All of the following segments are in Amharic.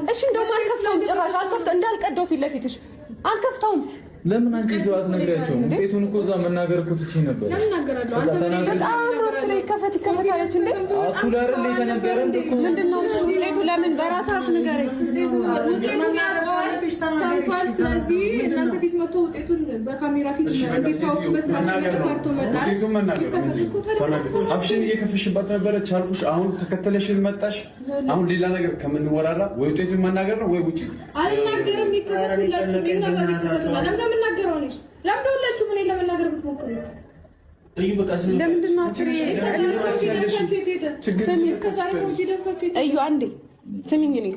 እሺ እንደውም አልከፍተውም፣ ጭራሽ አልከፍተውም። እንዳልቀደው ፊት ለፊትሽ አልከፍተውም። ለምን አንቺ ይዘው አትነግሪያቸውም? ውጤቱን እኮ እዛ መናገር እኮ ትችይ ነበር። በጣም አስሬ ይከፈት ይከፈት አለች እንዴ! እኩል አይደል የተነገረን እኮ። ምንድን ነው እሱ ውጤቱ? ለምን በራስህ አፍ ንገረኝ። ሰምቷል። ስለዚህ እናንተ ፊት መጥቶ ውጤቱን በካሜራ ፊት እንዲታወቅ በስርዓት ፈርቶ መጣ። አፍሽን እየከፈሽባት ነበረ። ቻልኩሽ። አሁን ተከተለሽን መጣሽ። አሁን ሌላ ነገር ከምንወራራ ወይ ውጤቱን መናገር ነው ወይ ውጪ። አልናገርም። ይከፈቱላችሁ ይነበብ ይከፈቱላ። ለምን ነው የምናገረው? እኔ ለምን ሁላችሁም እኔን ለመናገር የምትሞክሩት? ለምንድን ነው አስሬ? እዩ አንዴ ስሚኝ፣ እኔ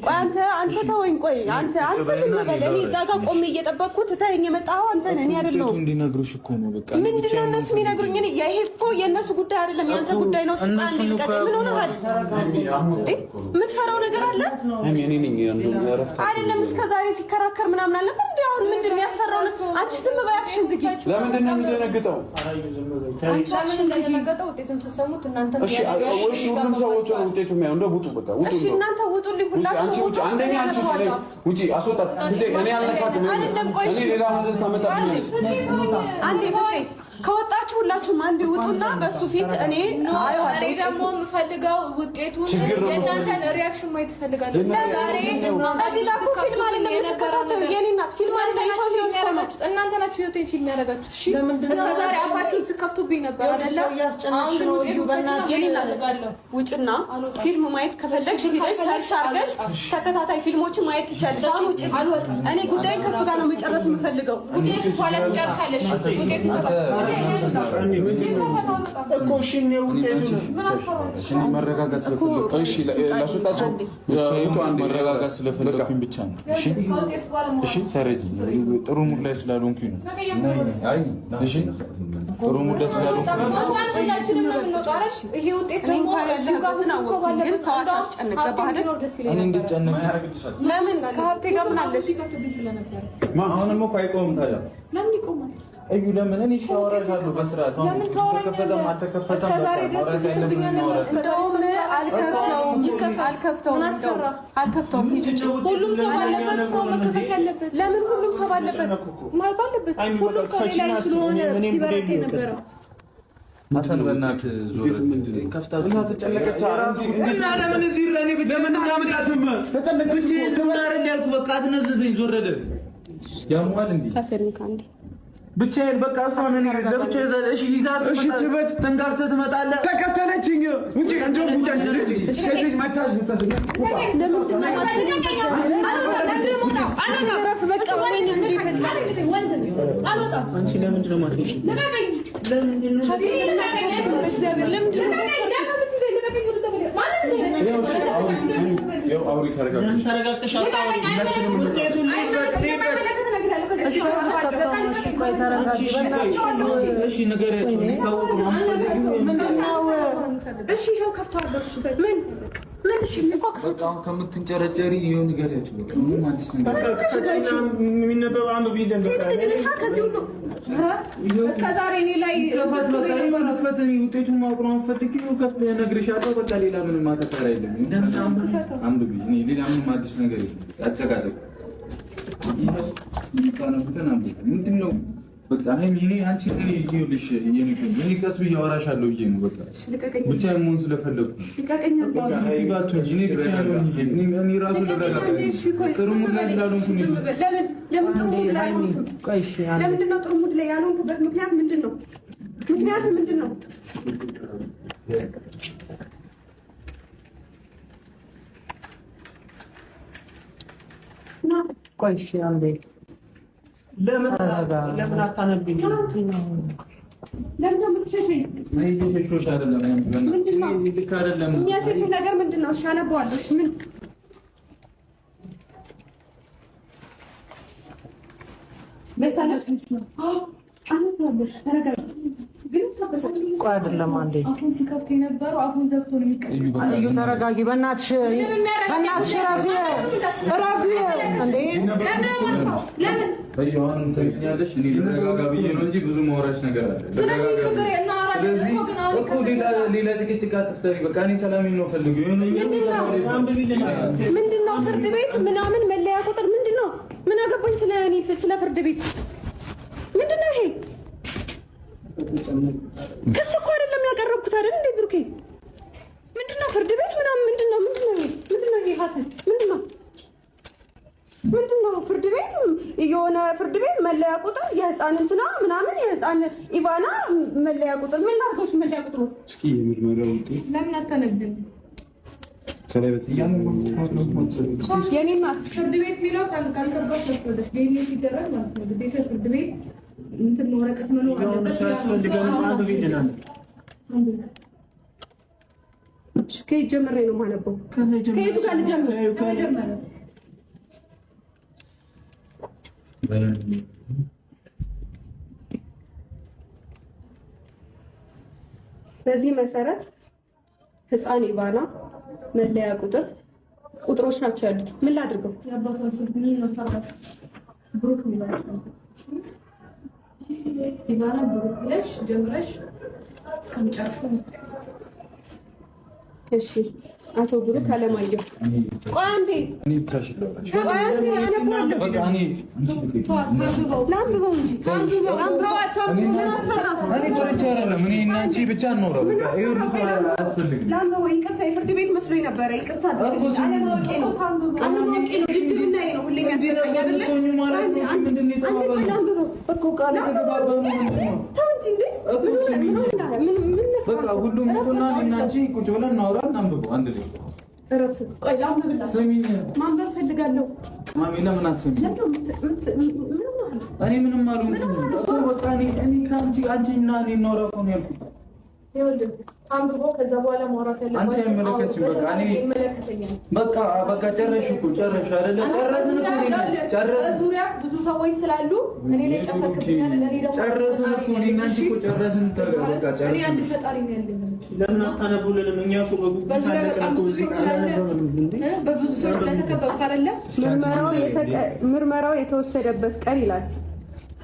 ቆይ አንተ አንተ ተወኝ። ቆይ አንተ አንተ ዝም በል። እኔ እዛ ጋር ቆሜ እየጠበቅኩህ ትተኸኝ የመጣኸው አንተ ነህ፣ እኔ አይደለሁም። እንዲነግሩሽ እኮ ነው። በቃ ምንድን ነው እነሱ የሚነግሩኝ? እኔ ይሄ እኮ የእነሱ ጉዳይ አይደለም፣ የአንተ ጉዳይ ነው። አንዴ ልቀቅ። ምን ሆነሃል እንዴ? የምትፈራው ነገር አለ አይደለም? እስከ ዛሬ ሲከራከር ምናምን አልነበር እንዴ? አሁን ምንድን ነው የሚያስፈራው? አንቺ ዝም በይ፣ አፍሽን ዝጊ። ለምንድን ነው የሚደነግጠው? አንቺ አፍሽን ዝጊ። እሺ፣ ሁሉም ሰዎች ውጤቱ የሚያው እንደው ውጡ፣ በቃ ውጡ። እሺ እናንተ ውጡልኝ፣ ሁላችሁ ውጡ። አንደኛ አንቺ ውጪ፣ አስወጣት። እኔ አልነካትም። እኔ ሌላ መዘዝ ታመጣብኛለች። አንዴ ፍፄ ከወጣችሁ ሁላችሁም አንዴ ውጡና በሱ ፊት እኔ አየዋለሁ። እኔ ደግሞ የምፈልገው ውጤቱን የእናንተን reaction ማየት እፈልጋለሁ። እስከ ዛሬ እዚህ ጋር እኮ ፊልም አይደለም የምትከታተዩ የኔ እናት፣ ፊልም አይደለም የሰው ህይወት እኮ ነው። እናንተ ናችሁ ህይወቴን ፊልም ያደረጋችሁት። እሺ እስከ ዛሬ አፋችሁን ስከፍቱብኝ ነበር አይደለ? አሁን ግን ውጤቱን የኔ እናት ውጭና ፊልም ማየት ከፈለግሽ ሄደሽ search አድርገሽ ተከታታይ ፊልሞችን ማየት ትችያለሽ። አሁን ውጭ። እኔ ጉዳይ ከእሱ ጋር ነው መጨረስ የምፈልገው። ውጤቱ በኋላ ትጨርሳለሽ። ውጤቱ መረጋጋት ስለፈለኩኝ ብቻ ነው። እሺ ተረጂኝ። ጥሩ mood ላይ ስላልሆንኩኝ ነው። እሺ ጥሩ mood ላይ ስላልሆንኩኝ እኔ እንድጨነቅ ለምን ከሀብቴ ጋር ምን አለሽ? አሁንም እኮ አይቆምም። ታዲያ ለምን ይቆማል? እዩ ለምን እኔ አወራሻለሁ በስርዓት። አሁን ተከፈተም አልተከፈተም አልከፍተውም። ሁሉም ሰው ባለበት ሰው መከፈት ያለበት ለምን ሁሉም ሰው ባለበት ባለበት ሁሉም ሰው ላይ ስለሆነ ሲበረታ የነበረው ሀሰን በእናትህ ዞር ከፍታችሁ ተጨነቀች። ለምን እዚህ በቃ አትነዝንዘኝ። ዞር ያሟል እንዴ ብቻዬን በቃ እሷን እኔ ለብቻዬ እሺ፣ ይዛት እሺ፣ ትበል ተንጋግተህ ትመጣለህ። ተከተለችኝ። ውጪ እንደውም ውጪ። አንቺ ልጅ ሴት ልጅ መታሽ ታስኛ አንቺ ለምንድን ነው የማትሄጂው? እሺ ይኸው ከፍተዋለሁ። ምን ምን እሺ ከምትንጨረጨሪ ይኸው ንገሪያቸው። በቃ ምንም አዲስ ነገር ሴት ልጅ ነሻ። ከዚህ ሁሉ እስከ ዛሬ እኔ ላይ ውጤቱን ማወቅ ነው የምፈልጊው። ከፍተህ እነግርሻለሁ። በቃ ሌላ ምንም አተካራ የለም። አንብቢ። እኔ ሌላ ምንም አዲስ ነገር የለም። አጨቃጨቅ ምንድን ነው? በቃ ሀይሚ እኔ አንቺ እኔ ይኸውልሽ እኔ ቀስ ብዬ አወራሻለሁ ብዬ ነው። በቃ ብቻዬን መሆን ስለፈለኩ እኔ ብቻዬን እኔ ራሱ ልረጋጋ ጥሩ mood ላይ ስላልሆንኩ ለምን ጥሩ mood ላይ ለምንድን ነው ጥሩ mood ላይ ያልሆንኩበት ምክንያት ምንድን ነው? ምክንያት ምንድን ነው? ቆይ እሺ አንዴ ለምን አታነብኝ? ለምን የምትሸሸኝ? የሚያሸሽ ነገር ምንድን ነው? እሺ አነበዋለሁ። እሺ ምን መሰለሽ? ቆይ አይደለም አንዴ አፉን ሲከፍት የነበረው አፉን ዘግቶ ነው የሚቀመጠው። እዩ ተረጋጊ፣ በእናትሽ በእናትሽ፣ እረፊ እረፊ። እንዴ ለምን አሁን ሰሚኛለሽ፣ እኔ ልረጋጋ ብዬ ነው እንጂ ብዙ ማውራሽ ነገር አለ። ስለዚህ ችግር እናወራለን እኮ ግን አሁን እኮ ሌላ ጭቅጭቅ አትፍጠሪ። በቃ እኔ ሰላሜን ነው ፈልገው። የሆነ ምንድን ነው ፍርድ ቤት ምናምን መለያ ቁጥር ምንድን ነው? ምን አገባኝ ስለ እኔ ስለ ፍርድ ቤት ምንድን ነው ይሄ? ክስ እኮ አይደለም ያቀረብኩት አይደል እንዴ ብሩኬ? ምንድን ነው ፍርድ ቤት ምናምን ምንድን ነው? ምንድን ነው ይሄ? ምንድን ነው ይሄ? ሀሰን ምንድን ነው? ምንድን ነው ፍርድ ቤት የሆነ ፍርድ ቤት መለያ ቁጥር የህፃን እንትና ምናምን የህፃን ኢቫና መለያ ቁጥር ምን ላድርገው? መለያ ቁጥሩ እስኪ የምርመራው ውጤት ለምን አታነብም? ከላይ የኔ እናት ፍርድ ቤት የሚለው ካልገባሽ ዲኤንኤ ሲደረግ ማለት ነው ግዴታ ፍርድ ቤት እንትን ወረቀት መኖር አለበት። ከየት ጀምሬ ነው የማነበው? ከየቱ ጋር ልጀምር? በዚህ መሰረት ህፃን ኢቫና መለያ ቁጥር ቁጥሮች ናቸው ያሉት። ምን ላድርገው? ብሩክ ኢቫና ብሩክ ብለሽ ጀምረሽ እስከመጨረሻው። እሺ አቶ ብሩክ አለማየሁ፣ ቆይ አንዴ ላንብበው እንጂ ብቻ ላንብበው። ይቅርታ የፍርድ ቤት መስሎኝ ነበረ። ይቅርታ አለማወቄ ነው፣ አለማወቄ ነው። ድድብናዬ ነው ሁሌ የሚያስቀጣኝ አይደለ? ላንብበው ተው እንጂ እንዴ! በቃ ሁሉም ይሁንና እኔና አንቺ ቁጭ ብለን እናውራ፣ እናንብበው አንድ ላይ። እረፍ። ቆይ ላንብብላ። ስሚኝ፣ ማንበብ ፈልጋለሁ። ማሚ ለምን አትሰሚኝ? እኔ ምንም አልሆንኩም እኮ በቃ እኔ ከአንቺ አንቺ እና እኔ እናውራ እኮ ነው ያልኩት። ይኸውልህ አንብቦ ከዛ በኋላ ማውራት ያለባቸው አንቺ አይመለከትሽም። በቃ እኔ ይመለከተኛል። በቃ በቃ ጨረሽ እኮ ጨረሽ አይደለ? ጨረስን እኮ እኔ ጨረስን። ዙሪያ ብዙ ሰዎች ስላሉ እኔ ላይ ጨፈርክብኛል። እኔ ደግሞ ጨረስን እኮ እኔ እና አንቺ እኮ ጨረስን። በቃ ጨረስን። እኔ አንድ ፈጣሪ ነው ያለኝ። ለምን አታነቡልንም? እኛ እኮ በጉጉት በዙሪያ በጣም ብዙ ሰው ስላለ በብዙ ሰዎች ስለተከበብክ አይደለ? ምርመራው የተወሰደበት ቀን ይላል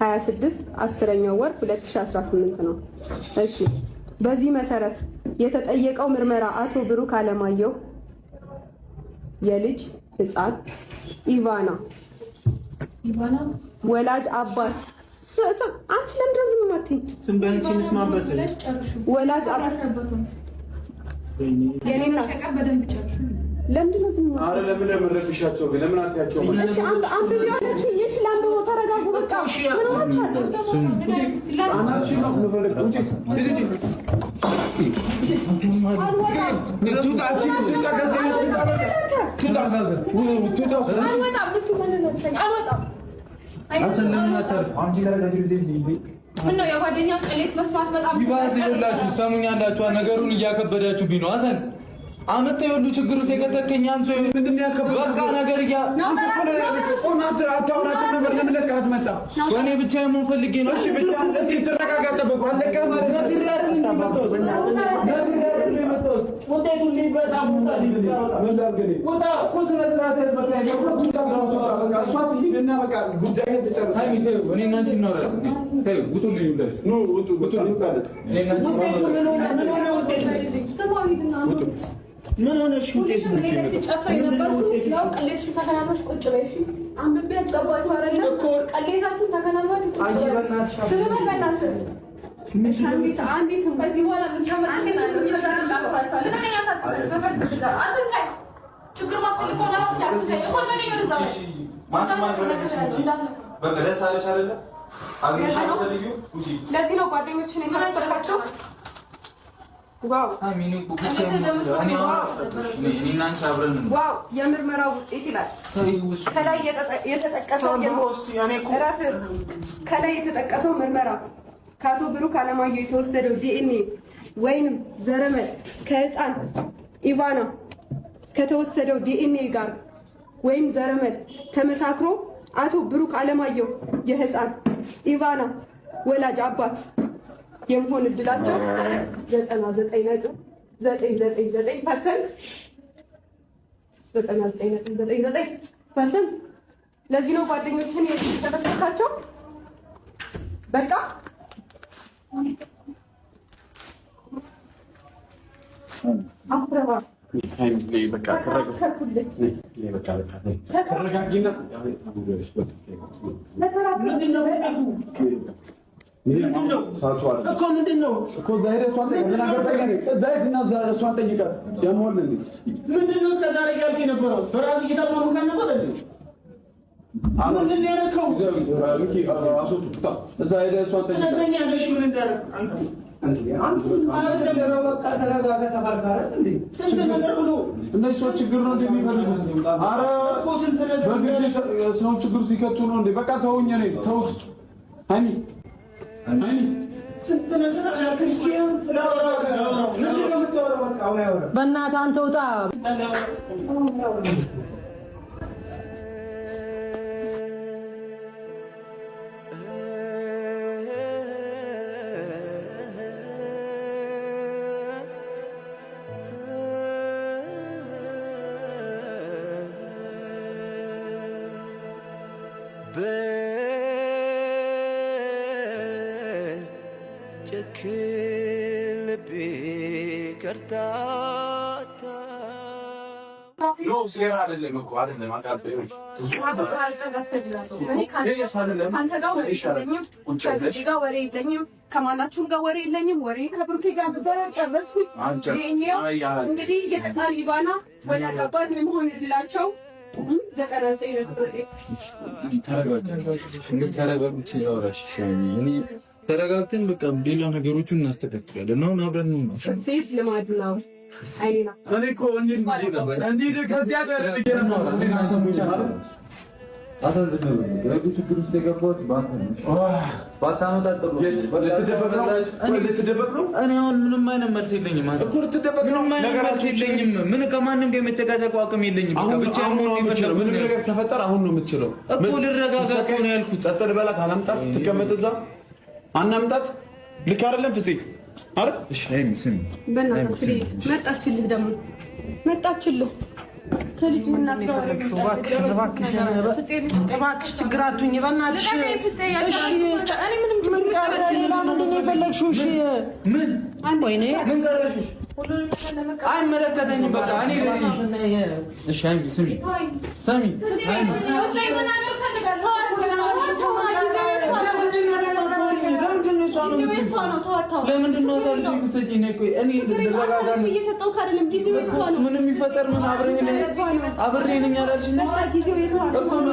26 10ኛው ወር 2018 ነው። እሺ በዚህ መሰረት የተጠየቀው ምርመራ አቶ ብሩክ አለማየሁ የልጅ ህፃን ኢቫና ወላጅ አባት አንቺ ለምንድን ነው ዝም የማትይኝ? ዝም በይ አንቺ እንስማበት። ወላጅ አባት የኔ እናት ለምንድን ነው ዝም ኧረ ለምን ለምን ግን ለምን አትያቸውም? እሺ አንብቢ አለችኝ። እሺ ላንብበው። ተረጋጉ በቃ ምን ሆናችኋል? ምነው የጓደኛ ቅሌት መስማት በጣም ይባስ ይኸውላችሁ፣ ሰሙኛላችሁ። ነገሩን እያከበዳችሁብኝ ነው። ሀሰን አመጣ የሁሉ ችግር ውስጥ የከተከኝ አንሶ ምንድን ነው ያከበደው? በቃ ነገር እያ አታውራቸው ነበር። ለምን ለቀሃት መጣ? እኔ ብቻ የመሆን ፈልጌ ነው። እሺ ብቻ እንደዚህ ተረጋጋ፣ ጠበቁ። አለቀህ ማለት ነው። ነግሬህ አይደል እንደ የመጣሁት? ነግሬህ አይደል እንደ የመጣሁት? ምን ላድርግ እኔ? እኮ ስነ ስርዓት ያዝ። በቃ በቃ እሷ ትሂድና በቃ ጉዳይህን ትጨርስ። ሃይሚ ተይው፣ እኔ እና አንቺ እናወራለን። ተይው፣ ውጡልኝ ሁላችሁ። ኑ ውጡ፣ ውጡ፣ እንውጣለን። እኔ እና አንቺ ውጤቱ ምን ሆነ? ምን ሆነ ውጤቱ? ምን ሆነሽ? ውጤቱ እኔ ላይ ሲጨፍር የነበርኩት ያው ቅሌትሽን ተከናንበሽ ቁጭ በይ እሺ። አንብቤ ገባችሁ አይደለ? ቅሌታችሁን ተከናንባችሁ ቁጭ አንቺ በይ። በእናትሽ ዝም በል በእናትህ። አንዴ ስሙ። ከዚህ በኋላ ችግር ማስፈልግ ከሆነ እራስህ አትንካኝ። እንኳን በእኔ ወደዛ በል። ማንም አልፈለገሽም። በቃ ደስ አለሽ አይደለ? አግኝተሽ አትፈልጊው? ውጪ። ለዚህ ነው ጓደኞችን የሰበሰብካቸው። wow ሃይሚ እኔ እኮ ብቻዬን ነው። እኔ አወራሻለሁ። እኔ እና አንቺ አብረን ነው። wow! የምርመራው ውጤት ይላል ተይው እሱ ከላይ የተጠቀሰው እረፍ። ከላይ የተጠቀሰው ምርመራ ከአቶ ብሩክ አለማየሁ የተወሰደው ዲኤንኤ ወይንም ዘረመል ከህፃን ኢቫና ከተወሰደው ዲኤንኤ ጋር ወይም ዘረመል ተመሳክሮ አቶ ብሩክ አለማየሁ የህፃን ኢቫና ወላጅ አባት የመሆን እድላቸው 99.999% 99.99% ለዚህ ነው ጓደኞችን የተበሰካቸው። በቃ አፍረባ ምንድን ነው እስከ ዛሬ እያልክ የነበረው? በራስህ እየተማመንክ አልነበረ እንዴ? ምንድን ነው ያደረከው? እዛ ሄደህ እሷን ጠይቃት። ትነግረኛለሽ ምን እንዳደረግህ አንተ። ስንት ነገር ብሎ እነዚህ ሰዎች ችግር ነው እንደ የሚፈልጉት። ኧረ እኮ ስንት ነገር በግድ ሰው ችግር ውስጥ ይከቱ ነው እንዴ? በቃ ተውኝ፣ እኔ ተውት። ሀይሚ ሀይሚ ስንት ነገር ያልከኝ በእናትህ አንተ ውጣ። ጭክን ልቤ ከርታታ ሴራ አይደለም እኮ አይደለም። ከአንተ ጋር ወሬ የለኝም፣ ከዚህ ጋር ወሬ የለኝም፣ ከማናችሁም ጋር ወሬ የለኝም። ወሬ ከብሩኬ ጋር ነበረ፣ ጨረስኩኝ። ይኸኛው እንግዲህ የህፃን ሊባና ወላጅ አባት የመሆን እድላቸው 99። ተረጋግተን በቃ ሌላ ነገሮችን እናስተካክላለን። አሁን አብረን ነው። ሴት ልማድ ነው። አይኔና እኔ እኮ እንሂድ ከዚያ ጋር አሳን ዝም ብሎ ችግር ውስጥ የገባሁት በአንተ ነው። ባታመጣ ጥሩ ልትደበቅ ነው። እኔ አሁን ምንም አይነት መልስ የለኝም እኮ ልትደበቅ ነው። ምንም አይነት መልስ የለኝም። ምን ከማንም ጋር የመጨቃጨቁ አቅም የለኝም። በቃ ብቻዬን መሆን ነው የፈለኩት። ምንም ነገር ተፈጠረ አሁን ነው የምትችለው እኮ ልረጋጋ እኮ ነው ያልኩት። ጸጥ ልበላት፣ አላምጣት፣ ትቀመጥ እዛ አናምጣት። ልክ አይደለም ፍፄ አይደል? እሺ ሀይሚ ስሚ፣ በእናትህ መጣችልህ፣ ደግሞ መጣችልህ ከልጅ እናት ጋር እባክሽ ችግር አትሁኝ በእናትሽ። እሺ ሌላ ምንድን ነው የፈለግሽው? እሺ ምን ወይኔ ምን ቀረሽ? አይመለከተኝም። በቃ እኔ እሺ ሀይሚ ስሚ፣ ስሚ ሀይሚ ለምንድን ነው አሳልፌ የምትሰጪኝ? እኔ ልረጋጋ። ምንም የሚፈጠር ምን አብሬ ነኝ አላልሽኝ እኮ ምን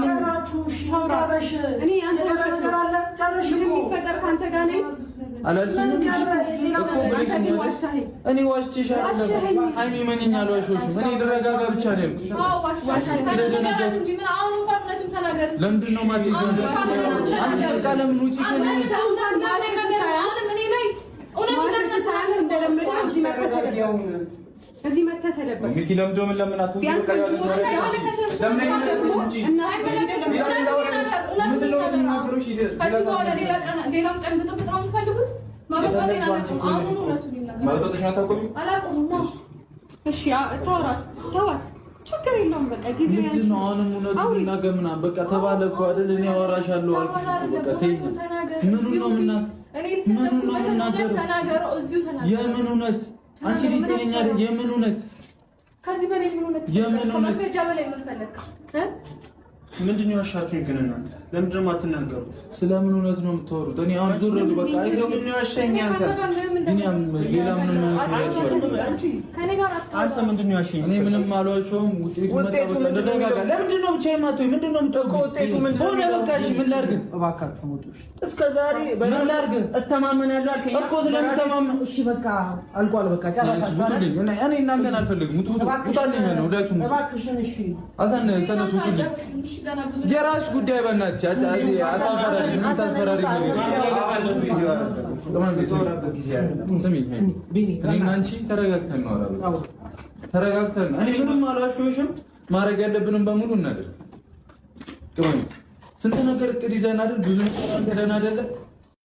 አላልሽኝም እኮ ብለሽኝ እኔ ዋሽቼሽ አይደለም ሀይሚ፣ እመኚኝ አልዋሸሁሽም። እኔ ልረጋጋ ብቻ ነው ያልኩሽ። ለምንድን ነው የማትሄጂው? አንቺ በቃ ለምን ውጪ ከእኔ እዚህ መተህ ተደበቅ። ሚኪ ለምዶ ምን ለምን አትውጪ? ሌላም ቀን ብጥብጥ ነው የምትፈልጉት? እሺ ተዋት፣ ተዋት፣ ችግር የለውም። በቃ ጊዜው ያንቺ ምንድን ነው አሁንም እውነቱን እናገር ምናምን በቃ ተባለ እኮ አይደል? እኔ አወራሻለሁ አልኩሽ እኮ በቃ ተይኝ። ምኑን ነው የምናገረው? የምን እውነት? አንቺ ልጅ ጤነኛ አይደል? የምን እውነት? ከዚህ በላይ ምን እውነት? የምን እውነት? ከማስረጃ በላይ ምን ፈለግ? ምንድን ነው ያሻችሁኝ ግን እናንተ ለምንድን ነው የማትናገሩት? ስለምን እውነት ነው የምታወሩት? እኔ አሁን ዞር በሉ በቃ። ያሸኝ አንተ ሌላ ምንም አይነት አንተ ምንድን ነው ያሸኝ? እኔ ምንም አልዋሸሁም። ውጤቱ መጣ። በቃ ልረጋጋ። ለምንድን ነው ብቻዬን የማትሆኝ? ምንድን ነው የምትጮኸው? ውጤቱ ምንድን ነው? ሆነ በቃ እሺ፣ ምን ላድርግ? እባካችሁ ውጡ። እስከ ዛሬ ምን ላድርግ እተማመናለሁ አልከኝ እኮ ስለምተማመን እሺ በቃ አልቋል። በቃ ጨረሳችሁ አይደል? እኔ እናንተን አልፈልግም። ውጡ፣ ውጡ፣ ውጣልኝ ነው ሁላችሁም። እባክሽን እሺ አሳን ተነሱ፣ ውጡልኝ። የራስሽ ጉዳይ በእናትሽ። አታስፈራሪ፣ ምን ታስፈራሪ? ስሚ እኔና አንቺ ተረጋግተን እናወራ። በቃ ተረጋግተን። እኔ ምንም አልዋሸሁሽም። ማድረግ ያለብንን በሙሉ እናድርግ። ቅመም ስንት ነገር እቅድ ይዘን አይደል? ብዙ ነገር አቅደን አይደለ?